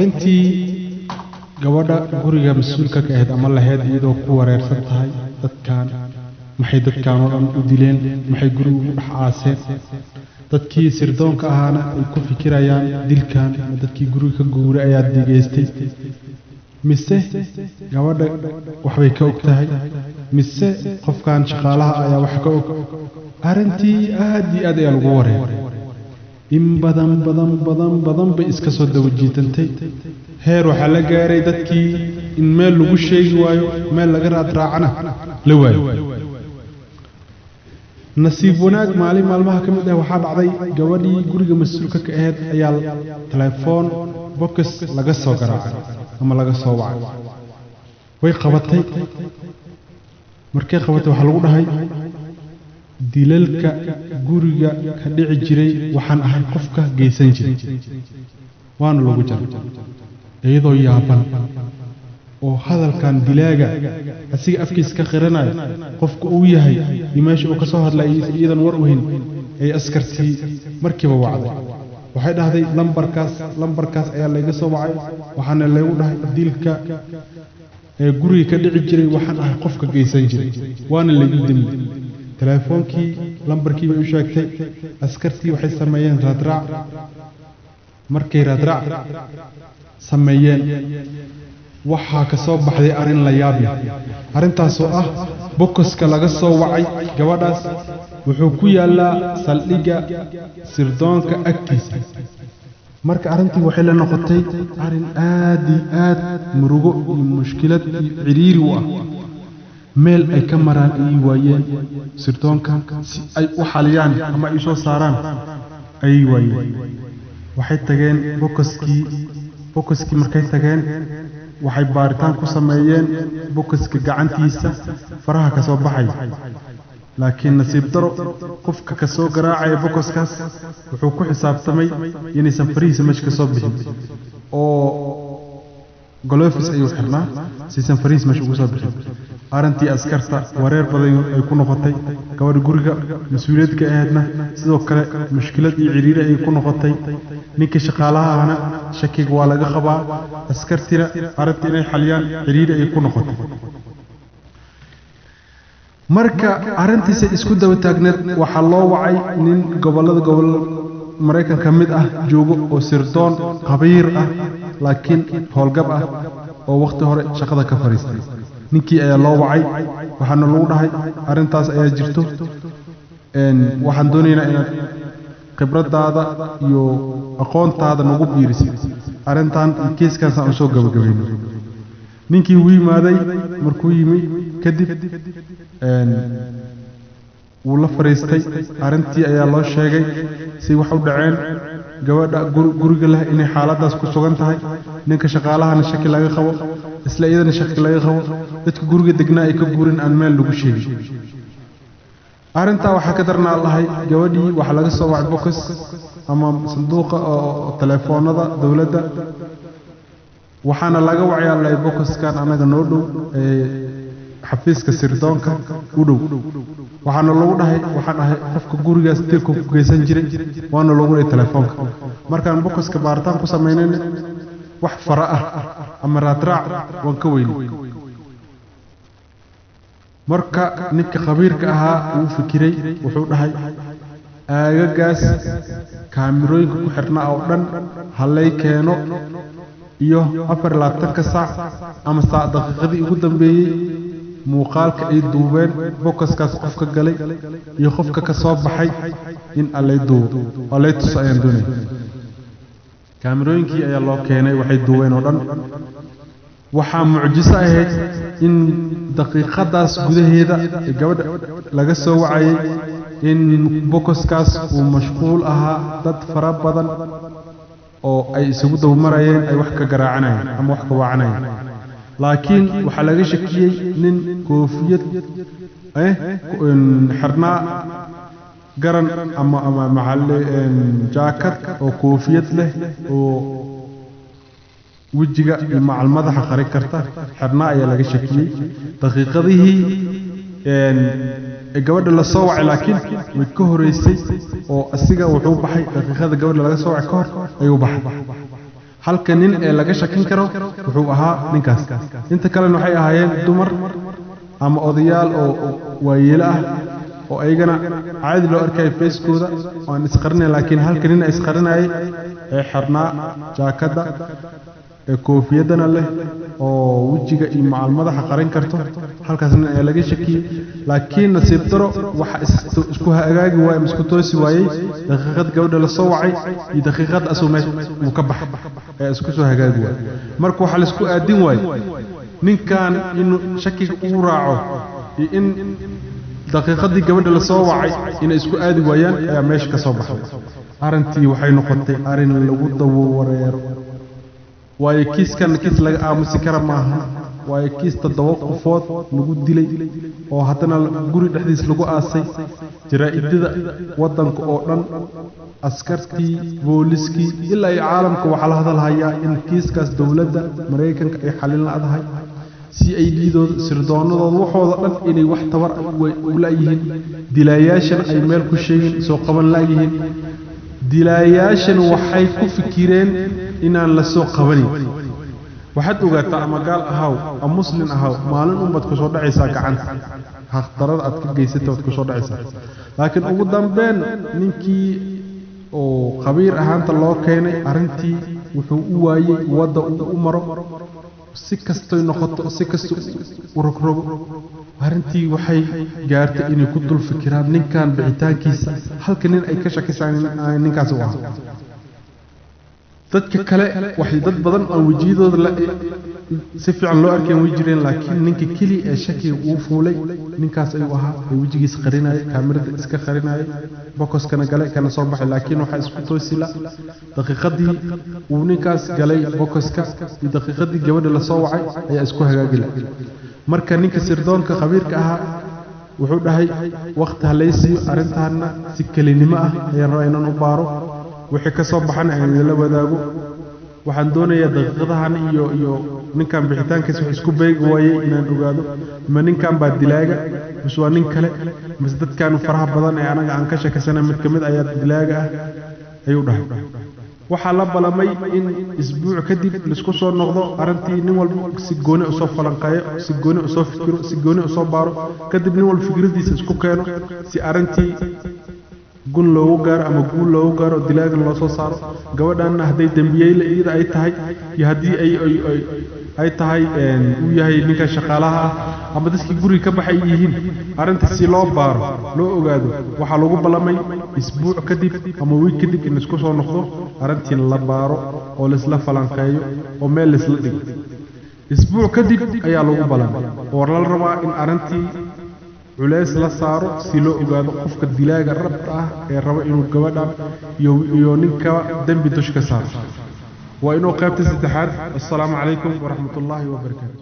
Arrintii gabadha guriga mas-uulka ka ahayd ama lahayd, iyadoo ku wareersan tahay dadkan maxay dadkan oo dhan u dileen, maxay guriga ugu dhex aaseen, dadkii sirdoonka ahaana ay ku fikirayaan dilkan ma dadkii guriga ka guuray ayaa digeystay, mise gabadha waxbay ka og tahay, mise qofkan shaqaalaha ayaa wax ka og. Arrintii aad iyo aad ayaa lagu wareeray. In badan badan badan badan bay iska soo daba jiitantay. Heer waxaa la gaaray dadkii in meel lagu sheegi waayo, meel laga raadraacana la waayo. Nasiib wanaag, maalin maalmaha ka mid ah waxaa dhacday gabadhii guriga mas-uulka ka ahayd ayaa telefoon box laga soo garaacay ama laga soo wacay. Way qabatay. Markay qabatay, waxaa lagu dhahay, "Dilalka guriga ka dhici jiray waxaan ahay qofka geysan jiray, waana lagu jaray." Iyadoo yaaban oo hadalkan dilaaga asiga afkiisa ka qiranayo qofka uu yahay iyo meesha uu ka soo hadlay iyadan war u hayn, ay askartii markiiba wacday. Waxay dhahday, "Lambarkaas, lambarkaas ayaa layga soo wacay, waxaana laygu dhahay dilka ee guriga ka dhici jiray waxaan ahay qofka geysan jiray, waana laygu dilay." Teleefoonkii lambarkii bay u sheegtay. Askartii waxay sameeyeen raadraac. Markay raadraac sameeyeen, waxaa ka soo baxday arrin la yaab leh, arrintaasoo ah bokoska laga soo wacay gabadhaas wuxuu ku yaallaa saldhigga sirdoonka agtiisa. Marka arrintii waxay la noqotay arrin aad iyo aad murugo iyo mushkilad iyo cidhiiri u ah. Meel ay ka maraan ayay waayeen sirdoonka, si ay u xaliyaan ama ay u soo saaraan ayay waayeen. Waxay tageen bokoskii. Bokoskii markay tageen, waxay baaritaan ku sameeyeen bokoska gacantiisa faraha ka soo baxay. Laakiin nasiib daro, qofka ka soo garaacaya bokoskaas wuxuu ku xisaabtamay inaysan farihiisa meesha ka soo bixin, oo gloves ayuu xirnaa siisan farihiis meesha ugu soo bixin. Arrintii askarta wareer badan ay ku noqotay. Gabadha guriga mas-uuliyad ka ahaydna sidoo kale mushkilad iyo ciriiri ay ku noqotay. Ninka shaqaalaha ahna shakiga waa laga qabaa. Askartina arrintii inay xaliyaan ciriiri ay ku noqotay. Marka arrintiisa isku daba taagneed, waxaa loo wacay nin gobollada gobol Maraykan ka mid ah joogo oo sirdoon khabiir ah, laakiin howlgab ah oo wakhti hore shaqada ka fadhiistay. Ninkii ayaa loo wacay, waxaana lagu dhahay, "Arrintaas ayaa jirto, waxaan doonaynaa inaad khibradaada iyo aqoontaada nagu biirisid arrintan iyo kiiskaasaan usoo gabagabayno." Ninkii wuu yimaaday. Markuu yimi kadib, wuu la fadhiistay. Arrintii ayaa loo sheegay, si wax u dhaceen, gabadha guriga leh inay xaaladdaas ku sugan tahay, ninka shaqaalahana shaki laga qabo, isla iyadana shaki laga qabo, dadka guriga degnaa ay ka guurin aan meel lagu sheegin. Arrintaa waxaa ka darnaa lahay, gabadhii waxaa laga soo wacay box ama sanduuqa oo telefoonada dowladda. Waxaana laga wacayaa lahay bokoskan annaga noo dhow ee xafiiska sirdoonka u dhow. Waxaana lagu dhahay, "Waxaan ahay qofka gurigaas dilka ku geysan jiray, waana lagu dhahay telefoonka. Markaan bokoska baaritaan ku samaynayna, wax fara ah ama raadraac waan ka weynay." Marka ninka khabiirka ahaa wuu fikiray. Wuxuu dhahay, "Aagagaas kaamirooyinka ku xidhnaa oo dhan hallay keeno, iyo 24-ka saac ama saac daqiiqadii ugu dambeeyey muuqaalka ay duubeen bokoskaas qofka galay iyo qofka ka soo baxay in allay duubo oo lay tuso ayaan doonaya." Kaamirooyinkii ayaa loo keenay, waxay duubeen oo dhan. Waxaa mucjiso ahayd in daqiiqadaas gudaheeda ee gabadha laga soo wacayay in bokoskaas uu mashquul ahaa, dad fara badan oo ay isugu dabamarayeen, ay wax ka garaacanayeen ama wax ka wacanayeen. Laakiin waxaa laga shakiyey nin koofiyad xirnaa, garan ama maxalle jaakad oo koofiyad leh oo wejiga iyo macal madaxa qarin karta xirnaa ayaa laga shakiyey daqiiqadihii ee gabadha la soo wacay. Laakiin way ka horeysay, oo asiga wuxuu baxay daqiiqada gabadha laga soo wacay ka hor ayuu baxay. Halka nin ee laga shakin karo wuxuu ahaa ninkaas. Inta kalena waxay ahaayeen dumar ama odayaal oo waayeelo ah oo ayagana caadi loo arkayay feeskooda oo aan isqarinayn, laakiin halka nin isqarinayay ee xirnaa jaakadda ee koofiyadana leh oo wejiga iyo macal madaxa qarin karto, halkaas nin ayaa laga shakiyey. Laakiin nasiib daro waxa isku hagaagi waayey ama isku toosi waayey daqiiqad gabadha la soo wacay iyo daqiiqad asuu meesha uu ka baxay ee isku soo hagaagi waayey. Marka waxaa la isku aadin waayey ninkan inuu shakiga uu raaco iyo in daqiiqadii gabadha la soo wacay inay isku aadi waayaan ayaa meesha ka soo baxday. Arrintii waxay noqotay arrin lagu dawo wareero, waayo kiiskan kiis laga aamusi kara maaha. Waayo kiis 7 qofood lagu dilay oo haddana guri dhexdiis lagu aasay. Jaraa'idada waddanka oo dhan, askartii, booliskii, ilaa iyo caalamka waxaa la hadalhayaa in kiiskaas dowladda Maraykanka ay xalin la'dahay. CID-dooda, sirdoonadooda, waxooda dhan inay wax tabar u la'yihiin, dilaayaashan ay meel ku sheegin soo qaban la'yihiin. Dilaayaashan waxay ku fikireen inaan la soo qabanin. Waxaad ogaataa ama gaal ahaw ama muslim ahaw, maalin unbaad ku soo dhacaysaa gacanta haqdarada aad ka geysatay waad ku soo dhacaysaa. Laakiin ugu dambeyn ninkii oo khabiir ahaanta loo keenay arrintii wuxuu u waayey wadda uu u maro, si kastoy noqoto, si kasta u rogrogo. Arrintii waxay gaartay inay ku dul fikiraan ninkan bixitaankiisa, halka nin ay ka shakisaan ninkaas u ahaa. Dadka kale waxay dad badan aan wejiyadooda si fiican loo arkeen way jireen, laakiin ninka keliya ee shakiga uu fuulay ninkaas ayuu ahaa, ee wejigiisa qarinayay, kaamirada iska qarinayay, bokoskana galay kana soo baxay. Laakiin waxaa isku toosi la daqiiqadii uu ninkaas galay bokoska iyo daqiiqadii gabadha la soo wacay ayaa isku hagaagi la. Marka ninka sirdoonka khabiirka ahaa wuxuu dhahay waqti ha laysiiyo arrintaana si kelinimo ah ayaan rabaa inaan u baaro, wixii ka soo baxana aan idinla wadaago. Waxaan doonayaa daqiiqadahan iyo ninkan bixitaankiisa wax isku beegi waayey inaan ogaado, ma ninkan baa dilaaga mise waa nin kale, mise dadkan faraha badan ee anaga aan ka sheekaysana mid ka mid ayaa dilaaga ah ayuu dhahay. Waxaa la balamay in isbuuc kadib laisku soo noqdo arrintii, nin walba si gooni usoo falanqeeyo, si gooni usoo fikiro, si gooni usoo baaro, kadib nin walba fikradiisa isku keeno si arrintii gun loogu gaaro ama guul loogu gaaro, dilaagan loo soo saaro. Gabadhanna hadday dembiyeyle iyada ay tahay iyo haddii ay tahay uu yahay ninka shaqaalaha ah ama dadkii guriga ka baxay yihiin, arrinta si loo baaro loo ogaado waxaa lagu ballamay isbuuc kadib ama wiig kadib in laisku soo noqdo, arrintii la baaro oo laisla falanqeeyo oo meel laisla dhigo. Isbuuc kadib ayaa lagu ballamay oo la rabaa in arrintii culeys la saaro si loo ogaado qofka dilaaga rabta ah ee raba inuu gabadhan iyo ninka dembi dush ka saaro. Waa inuu qaybta saddexaad. Assalaamu calaykum waraxmatullaahi wabarakaatu.